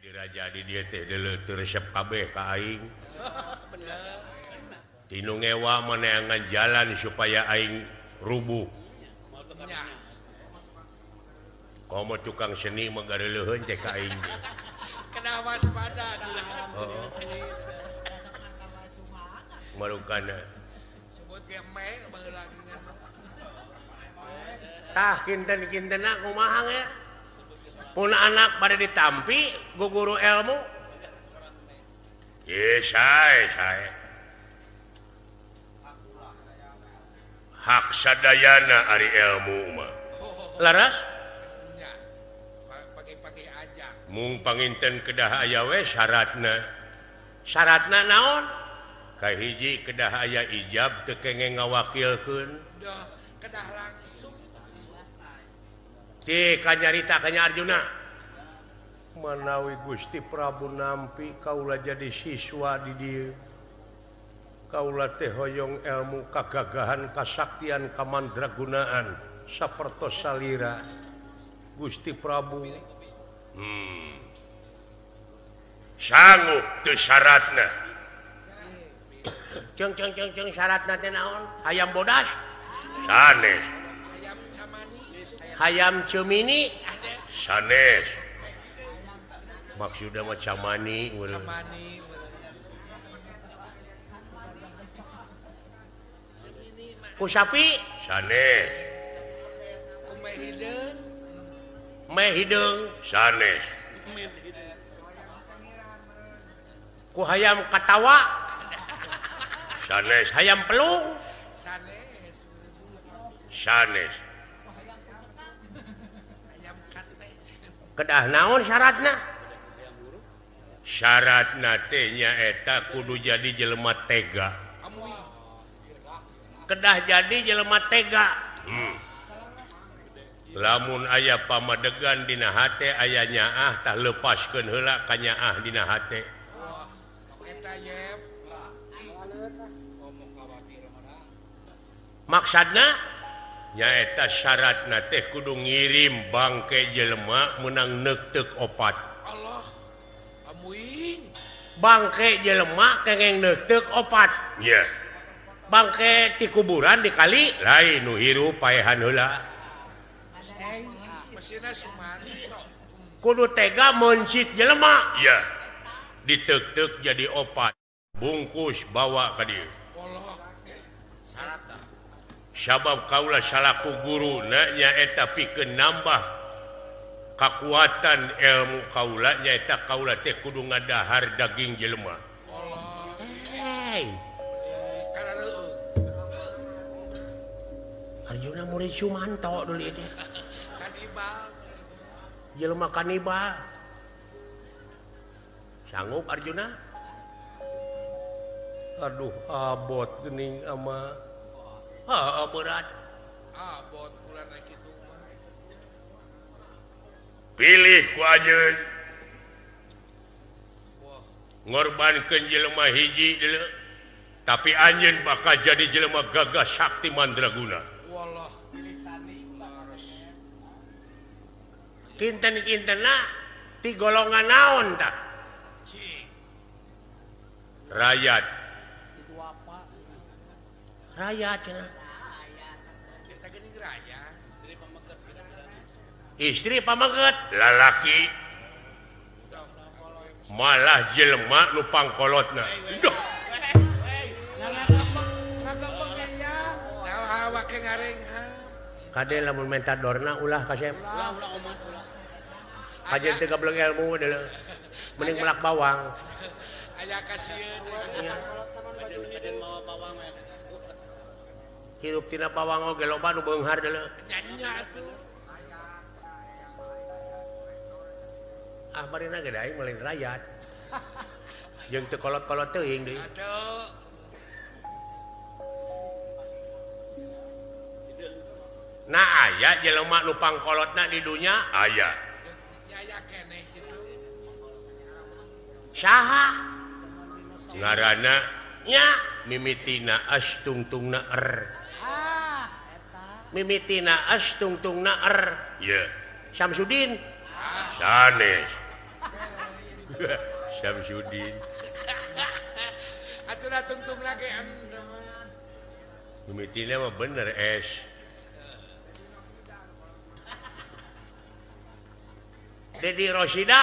Jadi raja di dieu teh deuleu teu resep kabeh ka aing. Tinu ngewa meneangan jalan supaya aing rubuh. Komo tukang seni mah gareuleun teh ka aing. Kena waspada. Heeh. Marukana. Sebut ge me baheula Tah kinten-kintena kumaha ge? Pun anak pada ditampi ku guru ilmu. Ye sae sae. Hak sadayana ari ilmu mah. Laras? Pagi-pagi aja. Mung panginten kedah aya we syaratna. Syaratna naon? Kahiji kedah aya ijab teu kengeng ngawakilkeun. Duh, kedah langsung. Ti kanyarita kanya Arjuna. Manawi Gusti Prabu nampi kaula jadi siswa di dieu. Kaula teh hoyong ilmu kagagahan kasaktian kamandragunaan sapertos salira Gusti Prabu. Sanggup teu syaratna. Ceung ceung ceung ceung syaratna teh naon? Hayam bodas? Sanes. Hayam cemini? Sanes. Maksudna mah camani. Camani. Ku sapi? Sanes. Ku meh hideung? Meh hideung? Sanes. Ku hayam katawa? Sanes. Hayam pelung? Sanes. Sanes. Kedah naon syaratna? Syaratna teh nyaeta kudu jadi jelema tega. Kedah jadi jelema tega. Lamun aya pamadegan dina hate aya nyaah tah lepaskeun heula ka nyaah dina hate. Maksudna nyaeta syaratna teh kudu ngirim bangke jelema meunang neukteuk opat. Allah amuing. Bangke jelema kengeng neukteuk opat. Nya. Bangke ti kuburan di kali lain nu hirup paehan heula. Kudu tega mencit jelema. Iya. Diteuk-teuk jadi opat. Bungkus bawa ka dieu. Sabab kaula salaku guru nyaeta pikeun nambah kakuatan ilmu kaula nyaeta kaula teh kudu ngadahar daging jelema. Hey. Arjuna murid Sumanto dulu itu. Kanibal. Jelema kanibal. Sanggup Arjuna? Aduh, abot geuning ama. Ha, berat. Abot bulan kitu mah. Pilih ku anjeun. Ngorbankeun jelema hiji deuleu. Tapi anjeun bakal jadi jelema gagah sakti mandraguna. Wallah. Kinten-kintena ti golongan naon tah? Rakyat. Rakyat cenah. Istri pameget lalaki malah jelema nu pangkolotna. Duh. Kade lamun menta dorna ulah kasep. Kajeun teu gableng ilmu deuleu. Mending melak bawang. Aya kasieun. Hirup tina bawang oge loba nu beunghar deuleu. Nya atuh. Ah barina ge aing meuleun rakyat. Jeung teu kolot-kolot teuing deui. Atuh. Nah aya jelema nu pangkolotna di dunya aya. Aya keneh kitu. Saha? Ngaranna nya mimitina as tungtungna er. Mimitina as tungtungna er. Ye. Samsudin. Sanes. Syamsuddin. Atuh da tungtungna ge N mah. Mimitina mah bener S. Dedi Rosida.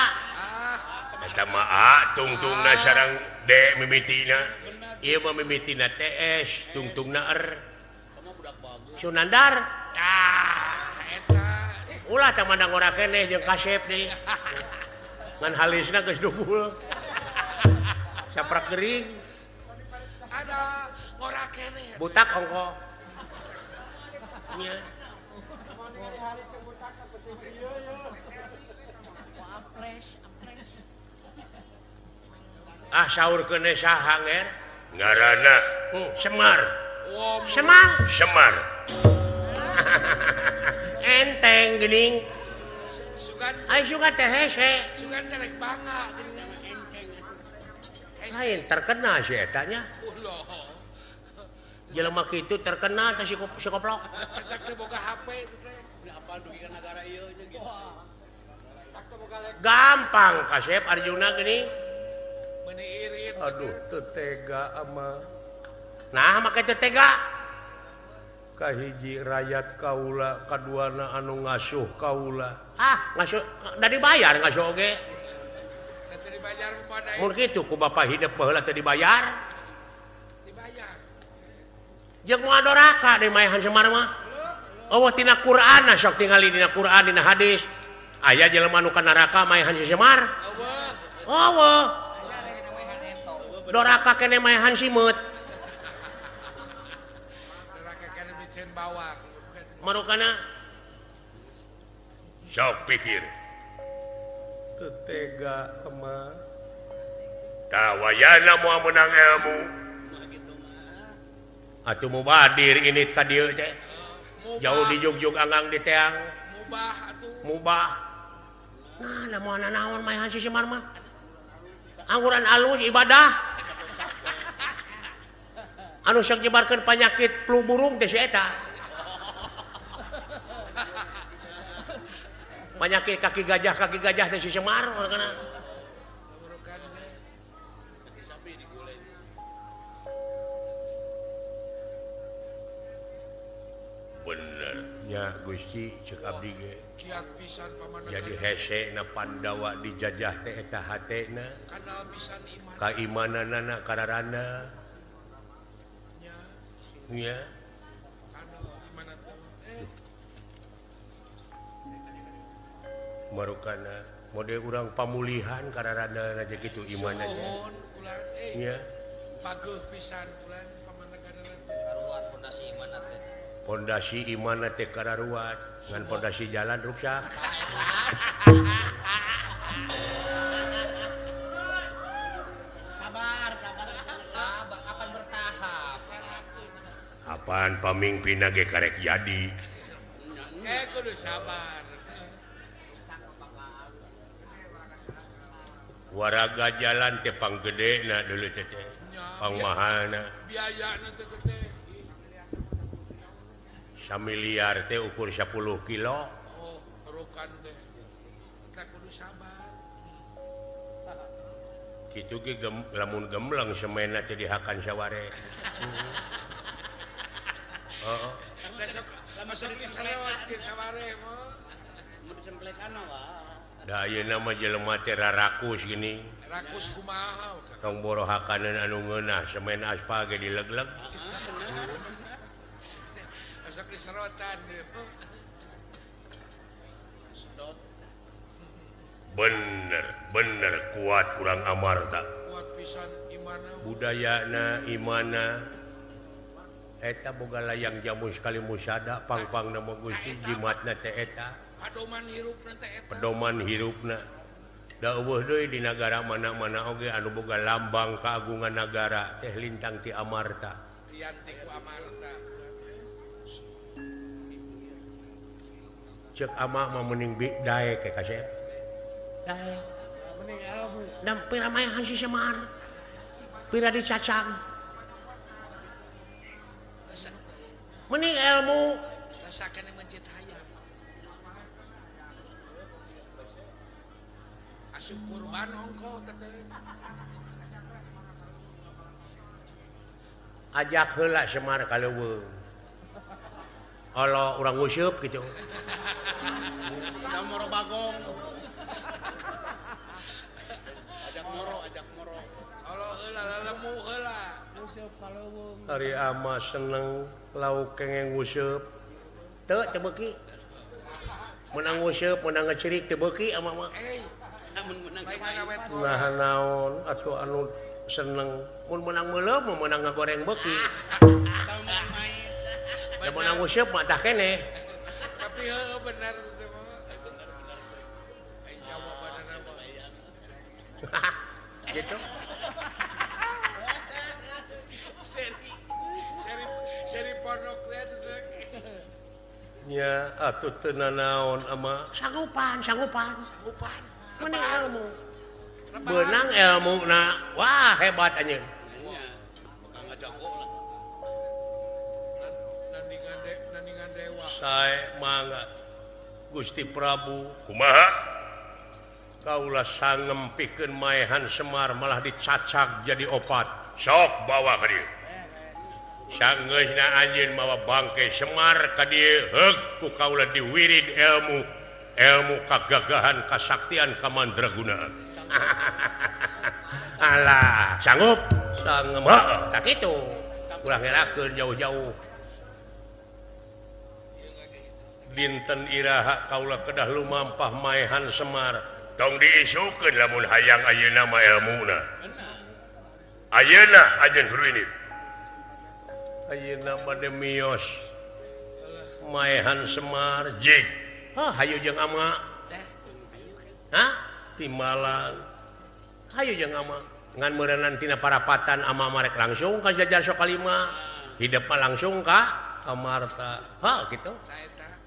Eta mah A tungtungna sareng D mimitina. Ieu mah mimitina TS, tungtungna R. Sunandar. Tah eta. Ulah tah mandang ora keneh jeung kasep deui. Ngan halisna geus dugul. Saprak gering. Ada ngora keneh. Butak ongko. Nya. Ah saurkeun saha nger? Ngaranna Semar. Semar, Semar. Enteng geuning. Sugan ai sugan teh hese. Sugan teh rek bangga geuning. Lain terkenal si eta nya. Jelema kitu terkenal teh si koplok. Cacak teh boga HP itu teh. Apal dugi ka nagara ieu nya gitu. Gampang kasep Arjuna geuning. Meuni irit. Aduh teu tega ama. Nah make teu tega. Kahiji rakyat kaula, kaduana anu ngasuh kaula. Ah, ngasuh da dibayar ngasuh oge. Da teu dibayar kumaha. Mun kitu ku bapa hidup baheula teu dibayar. Dibayar. Jeung moal doraka deui maehan Semar mah. Eueuh tina Qur'an sok tingali dina Qur'an dina hadis. Aya jelema nu ka neraka maehan si Semar. Eueuh. Eueuh. Doraka keneh maehan simeut. Doraka keneh miceun bawang. Marukana sok pikir. Teu tega mah. Tah wayana moal meunang ilmu. Atuh mubadir ini ka dieu teh. Jauh dijugjug anggang di teang. Mubah atuh. Mubah. Nah, moal nanaon maehan si Semar mah. Angguran alus ibadah. Anu sok nyebarkeun panyakit flu burung teh si eta. Panyakit kaki gajah teh si Semar urang. Bener nya Gusti ceuk abdi ge. Kiat pisan pamandegan. Jadi hese na Pandawa dijajah teh eta hatena. Kanal pisan iman. Kaimananana kararana. Nya. Nya. Kanal imanna teh. Marukana mode urang pamulihan kararana aja kitu imanna. Suhun ulah nya. Pageuh pisan ulah pamandeganana. Karuat pondasi imanna teh. Pondasi imanna teh kararuat ngan pondasi jalan ruksak. Sabar, sabar. Sabar, kapan bertahap? Apaan pamimpinna ge karek jadi. Kudu sabar. Waraga jalan teh panggedena dulu teh. Pangmahalna. Biayana teh teh. Samiliar teh ukur 10 kilo. Oh, rokan teh. Kita kudu sabar. Kitu ge lamun gembleng semena teh dihakan saware. Heeh. Masuk diserot ke saware mah. Mun disemplekan mah. Da ayeuna mah jelema teh rarakus gini. Rakus kumaha? Tong boro hakaneun anu ngeunah semen aspal ge dilegleg. Masuk diserotan gitu. Bener, bener kuat kurang amarta. Kuat pisan imana. Budayana, imana. Eta boga layang jamu sekali musada pangpangna mah Gusti jimatna teh eta. Pedoman hirupna teh eta. Pedoman hirupna. Da eueuh deui di nagara mana-mana oge anu boga lambang keagungan nagara teh lintang ti amarta. Lian ti ku amarta. Cek amah mah mending daek ke kasep. Daek. Mending ilmu. Dan pira maehan si Semar. Pira dicacang. Mending ilmu. Rasakan mencit hayam. Asup kurban ongko teteh. Ajak heula Semar ka leuweung. Kalau urang nguseup gitu. Ajak moro bagong. Ajak moro, ajak moro. Kalau heula lelemu heula. Nguseup ka leuweung. Ari ama seneng lauk kengeng nguseup. Teu teu beuki. Menang nguseup, menang ngecerik teu beuki ama mah. Nah naon atuh anu seneng mun menang meuleum mun menang ngagoreng beuki. Da menang nguseup mah tah keneh. Tapi heueuh bener teh mah. Ai jawabanna mah. Gitu. Seri seri pondok teh. Nya atuh teu nanaon ama sanggupan sanggupan. Sanggupan. Menang ilmu. Benang ilmu na wah hebat anjeun. Sae mangga Gusti Prabu kumaha kaula sangem pikeun maehan Semar malah dicacak jadi opat. Sok bawa ka dieu. Sangeusna anjeun mawa bangke Semar ka dieu heug ku kaula diwirid ilmu ilmu kagagahan kasaktian kamandragunaan. Alah, sanggup? Sanggup. Heeh, sakitu. Ulah ngelakeun jauh-jauh. Dinten iraha kaula kedah lumampah maehan Semar. Tong diisukeun lamun hayang ayeuna mah elmuna. Ayeuna anjeun guru ini. Ayeuna bade mios maehan Semar jig. Hah, hayu jeung ama. Hah? Timbalan. Hayu jeung ama. Ngan meureunnan tina parapatan ama marek langsung ka Jajar Sokalima. Hidep mah langsung ka Amarta. Hah, kitu.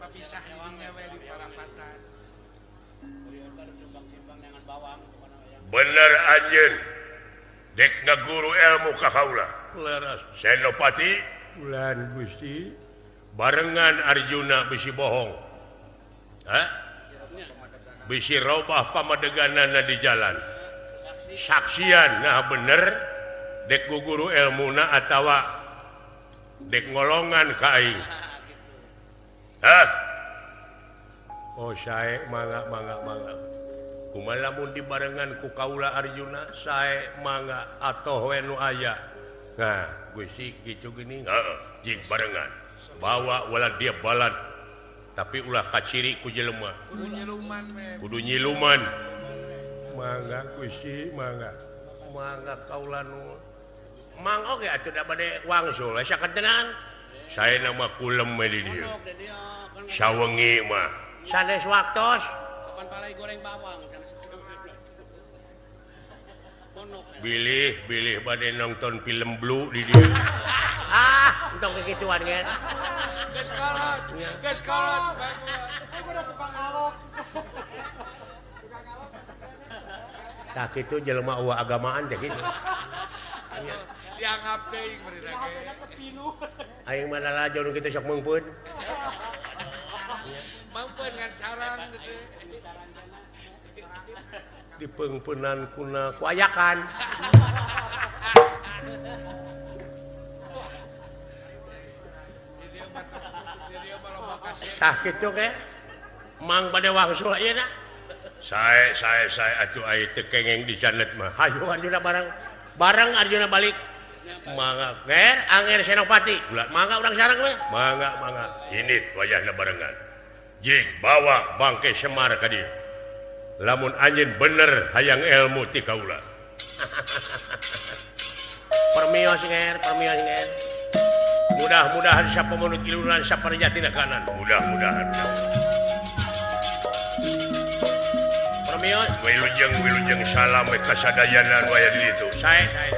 Papisah dinya we di parapatan. Bener anjeun. Dek ngaguru ilmu ka kaula. Leres. Senopati ulan Gusti barengan Arjuna bisi bohong. Hah? Bisi robah pamadeganana di jalan. Saksian nah bener dek guru ilmuna atawa dek ngolongan ka aing. Hah? Oh sae mangga mangga mangga. Kumaha lamun dibarengan ku kaula Arjuna sae mangga atoh we nu aya. Nah, Gusti kitu geuning. Heeh, jig barengan. Bawa wala dia balad. Tapi ulah kaciri ku jelema. Kudu nyiluman we. Kudu nyiluman. Mangga Gusti, mangga. Mangga kaula nu. Mang oge atuh da bade wangsul saketenan. Saena mah kulem we di dieu. Sawengi mah. Sanes waktos. Kapan palai goreng bawang. Bilih bilih bade nonton film Blue di dieu. Ah, entong kekituan ge. Geus kolot, geus kolot. Tah kitu jelema eueuh agamaan teh kitu. Dianggap teuing beureuna ge. Aing mah lalajo nu kitu sok meungpeun. Meungpeun ngan carang teh. Dipeungpeunan kuna ku ayakan. Tah kitu ge. Mang bade wangsul ayeuna. Sae sae sae atuh ai teu kengeng di janet mah. Hayu Arjuna bareng. Bareng Arjuna balik. Mangga ger Angger Senopati. Ulah mangga urang sareng we. Mangga mangga. Ini wayahna barengan. Jig bawa bangke Semar ka dieu. Lamun anjeun bener hayang ilmu ti kaula. Permios nger, permios nger. Mudah-mudahan sapamunut iluran saparjatina kanan. Mudah-mudahan. Permios wilujeng wilujeng salam we kasadayana nu aya di ditu. Sae sae.